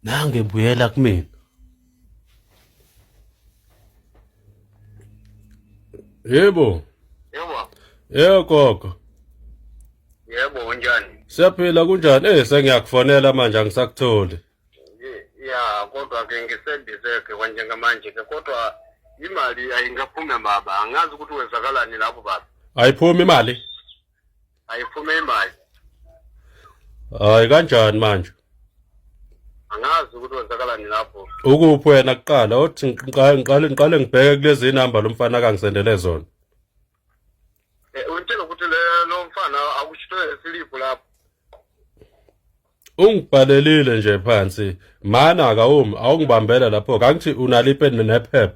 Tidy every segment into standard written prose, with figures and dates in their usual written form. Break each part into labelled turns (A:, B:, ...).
A: Nange buyela kumina. Yebo.
B: Yebo.
A: Yebo gogo.
B: Yebo unjani?
A: Siyaphila kunjani? Eh sengiyakufonela manje angisakutholi.
B: Ya kodwa ke ngisebhize ke kwanjengamanje ke kodwa imali ayingaphumi baba angazi ukuthi wenzakalani lapho baba.
A: Ayiphumi imali?
B: Ayiphume imali.
A: Hayi kanjani manje?
B: Angazi ukuthi kwenzakalani lapho.
A: Ukuphi wena kuqala? Othi ngiqale ngiqale ngibheke kulezi namba lo mfana akangisendele zona.
B: Eh utshela ukuthi le lo mfana akushito esiliphu lapho.
A: Ungibhalelile nje phansi. Mana akawumi awungibambela lapho. Kangithi unalo ipeni nephepha.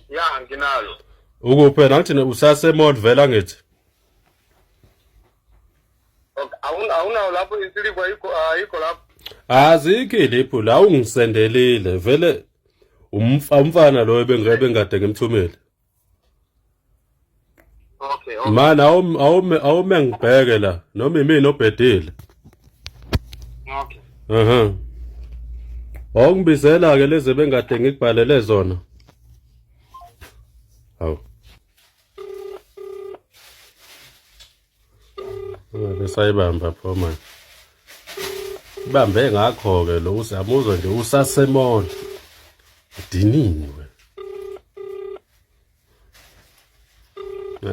B: Ya nginalo.
A: Ukuphi wena ngithi usasemall vela ngithi.
B: Awunawo lapho isiliphu ayikho ayikho lapho.
A: Azikho iliphu la ungisendelile vele umfana lo ebengade ngimthumile.
B: Okay, okay.
A: Mana awume awume awume ngibheke la noma imini obhedile.
B: Okay.
A: Mhm. Awungibizela ke lezi bengade ngikubhalele zona. Hawu. Ungabe sayibamba pho manje. Ibambe ngakho ke lo usiyamuzwa nje usasemona. Diniwe.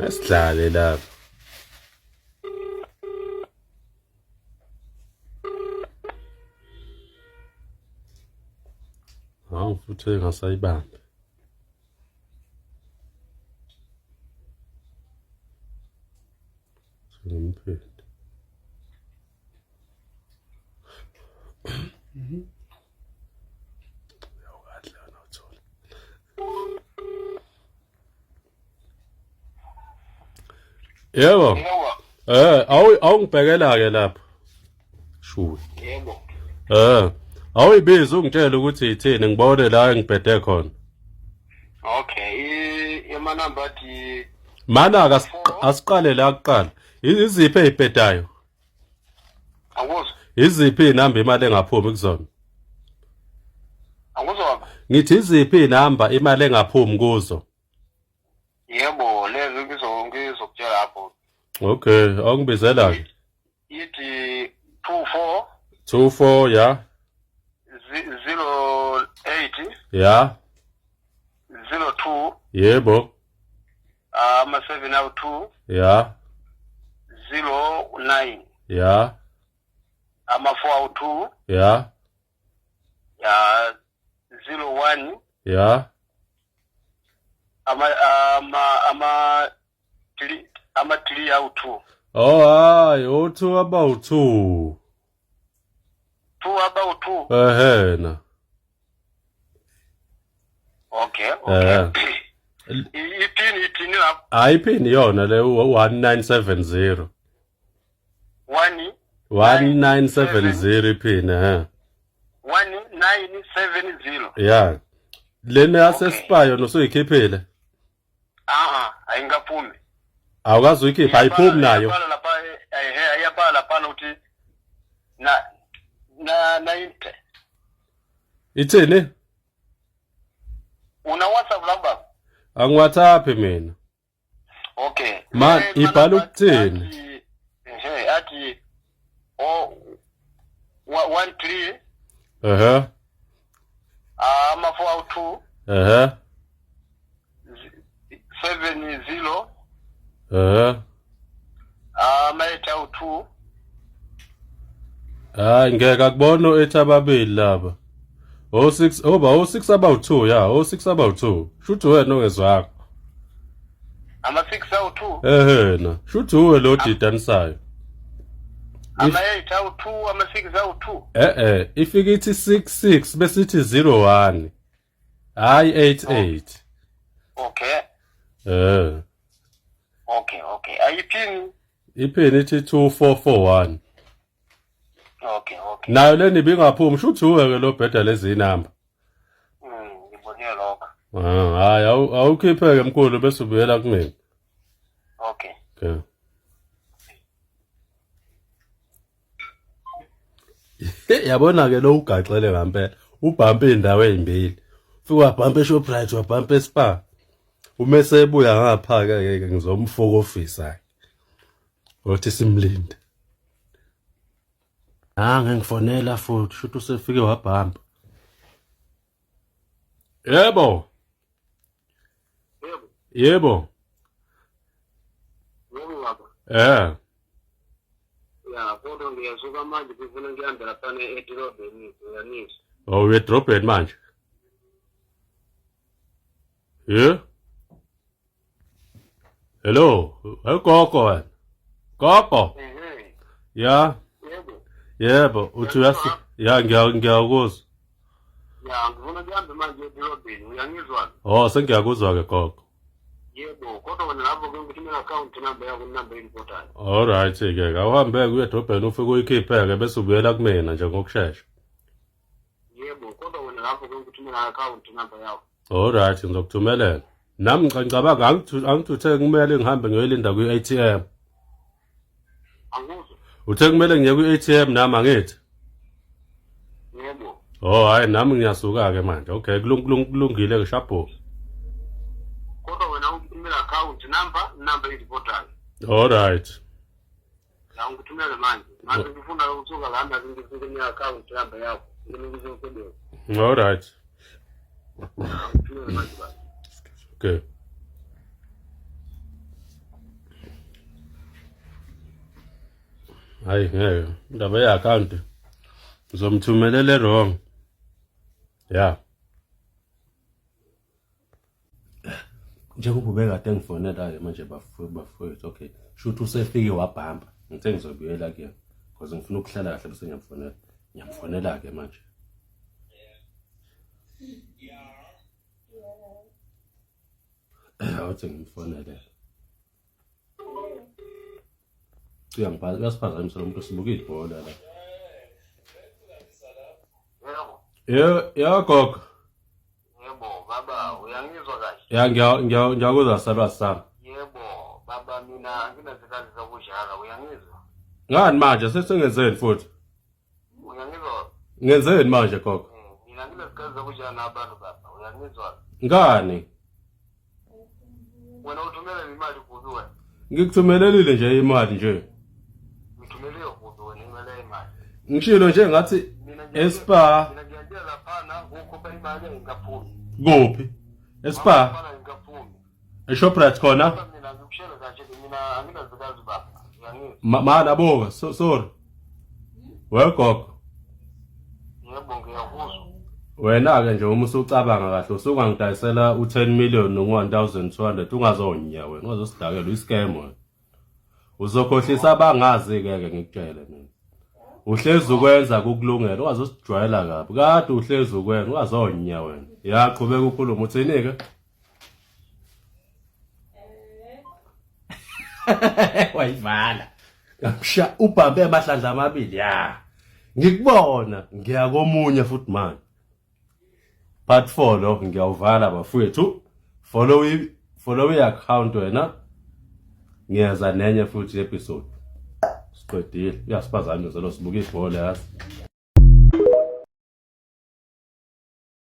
A: Asidlale lapha. Hawu futhi engasayibambi. Sengimphinde. Uyawukahle wena uthola. Yebo. Eh, awu awungibhekela ke lapho. Shuwe.
B: Yebo.
A: Eh, awuyibiza ungitshele ukuthi ithini ngibone la engibhede khona.
B: Okay, amanamba athi
A: Mana asiqale la kuqala. Iziphi ezibhedayo?
B: Angikuzwa.
A: Iziphi inamba imali engaphumi kuzona?
B: Angikuzwa.
A: Ngithi iziphi inamba imali engaphumi kuzo?
B: Yebo, lezi ngizokutshela lapho.
A: Okay, awungibizela ke.
B: Ithi 24
A: 24 ya
B: 08
A: ya
B: 02
A: yebo
B: ama 7 awu 2
A: ya
B: 09
A: ya
B: ama 4 awu 2
A: ya
B: ya 01
A: ya
B: ama ama ama 3 ama 3 awu 2
A: Oh hayi, o2 abawu 2.
B: 2 abawu 2
A: Ehena.
B: Okay, okay.
A: Eh.
B: Ithini ithini lapho?
A: Hayi iphini yona le 1970.
B: 1
A: 1970 iphini eh.
B: 1970.
A: Yeah. Lena yasespa yona usuyikhiphile.
B: Aha, ayingaphumi.
A: Awukazi uyikhipha ayiphumi nayo.
B: Iyabhala lapha eh iyabhala lapha ukuthi na na 90.
A: Ithini?
B: Una WhatsApp la baba?
A: AngiwhatsApp mina.
B: Okay.
A: Ma
B: Eh,
A: ibhala
B: mana,
A: ukuthini?
B: athi- Ehe, athi o 13
A: Ehhe.
B: ama 4 awu 2
A: Ehhe.
B: 70
A: Ehhe.
B: ama 8 awu 2
A: Hayi ngeke akubona o8 ababili laba. O6 oba o6 abawu2 ya o6 abawu2. Shuthi wena ongezwanga.
B: Ama 6 awu 2
A: Ehena, shuthi uwe lo didanisayo.
B: Ama 8 awu 2 ama 6 awu 2
A: Eh eh, ifike ithi 66 bese ithi 01. Hayi 88.
B: Okay.
A: Eh.
B: Okay, okay. Ayiphini?
A: Iphini ithi 2441.
B: Okay, okay.
A: Nayo leni ibingaphumi shuthi uwe ke lo bheda lezi inamba.
B: Ngibonile lokho.
A: Ah, hayi awukhiphe ke mkhulu bese ubuyela kumina.
B: Okay.
A: Okay. Yabona-ke lo ugaxele ngampela ubhampe iy'ndawo ey'mbili fike wabhampa eShoprite wabhampa eSpar uma esebuya ngapha-ke ke ngizomfokofisa-ke othi simlinde. Nange ngifonela futhi shuthi usefike wabhampa. Yebo.
B: Yebo.
A: Yebo.
B: Yebo baba.
A: Eh.
B: Ya, kodwa ngiyasuka manje ngifuna ngihambe laphana edolobheni uyanizwa.
A: Oh, uye edolobheni manje. Yeah. Hello, hey gogo wena. Gogo.
B: Ehe.
A: Ya.
B: Yebo.
A: Yebo, uthi uyasi ya ngiyakuzwa.
B: Ya, ngifuna ngihambe manje edolobheni uyangizwa?
A: Oh, sengiyakuzwa ke gogo.
B: Yebo, kodwa wena lapho ke ngithumela account number yakho number important.
A: All right ke, awuhambe ke uye edolobheni ufike uyikhiphe ke bese ubuyela kumina nje ngokushesha.
B: Yebo, kodwa wena lapho ke ngithumela account number yakho.
A: All right, ngizokuthumelela. Nami ngicabanga angithuthe kumele ngihambe ngiyoyilinda kwi-ATM.
B: Angizwa.
A: Uthe kumele ngiye kwi-ATM nami angithi?
B: Yebo.
A: Oh hayi nami ngiyasuka ke manje. Okay, kulungile ke shabhu.
B: Kodwa wena ungithumela account number, number important.
A: All right.
B: La ngikuthumele manje. Manje ngifuna ukusuka lana ngifike ne-account number yakho. Nginikeze umsebenzi.
A: All right.
B: Ngikuthumele manje baba.
A: Okay. Hayi ngeke indaba ye-account ngizomthumelela wrong. Yeah. Njengoba ubekade ngifonela-ke manje bafowethu okay shuthi usefike wabhampa ngithe ngizobuyela kuyena because ngifuna ukuhlala kahle bese ngiyamfonela ngiyamfonela-ke manje awuthi ngimfonele uyasiphazamisa lo muntu sibuka ibhola la.
B: Yebo.
A: Yebo, yebo gogo.
B: Yebo, baba, uyangizwa kahle?
A: Ya ngiyakuzwa salwa sami.
B: Yebo, baba mina anginazikazi zokudlala, uyangizwa?
A: Ngani manje sesengenzeni futhi?
B: Uyangizwa?
A: Ngenzeni manje gogo?
B: Mina anginazikazi zokudlala nabantu baba, uyangizwa?
A: Ngani?
B: Wena uthumela imali kuphi wena?
A: Ngikuthumelelile nje imali nje.
B: Ngithumelele kuphi wena imali imali?
A: Ngishilo nje ngathi eSpa.
B: Mina ngiyantela laphana ukukhupha imali engaphumi.
A: Kuphi? eSpa. eShoprite khona?
B: Mina ngikushela kanje mina anginazikazi baba. Uyangizwa?
A: Mana buka, sorry. Wegogo.
B: Yebo ngiyakuzwa.
A: Wena-ke nje uma usucabanga kahle usungangidayisela u-10 million no-1200 ungazonya wena ungazosidakela uyi-scam wena. Uzokhohlisa abangazi-ke ke ngikutshele mina. Uhlezi ukwenza kukulungela ungazosijwayela kabi. Kade uhlezi ukwenza ungazonya wena. Ya qhubeka ukhulume uthini-ke? Wayivala. Ngamsha ubhambe amahlandla amabili ya. Ngikubona ngiya komunye futhi manje. Part 4 lo ngiyawuvala bafowethu. Follow i follow i account wena. Ngiyeza nenye futhi episode. Siqedile. Uyasiphazamisa lo sibuka ibhola yazi.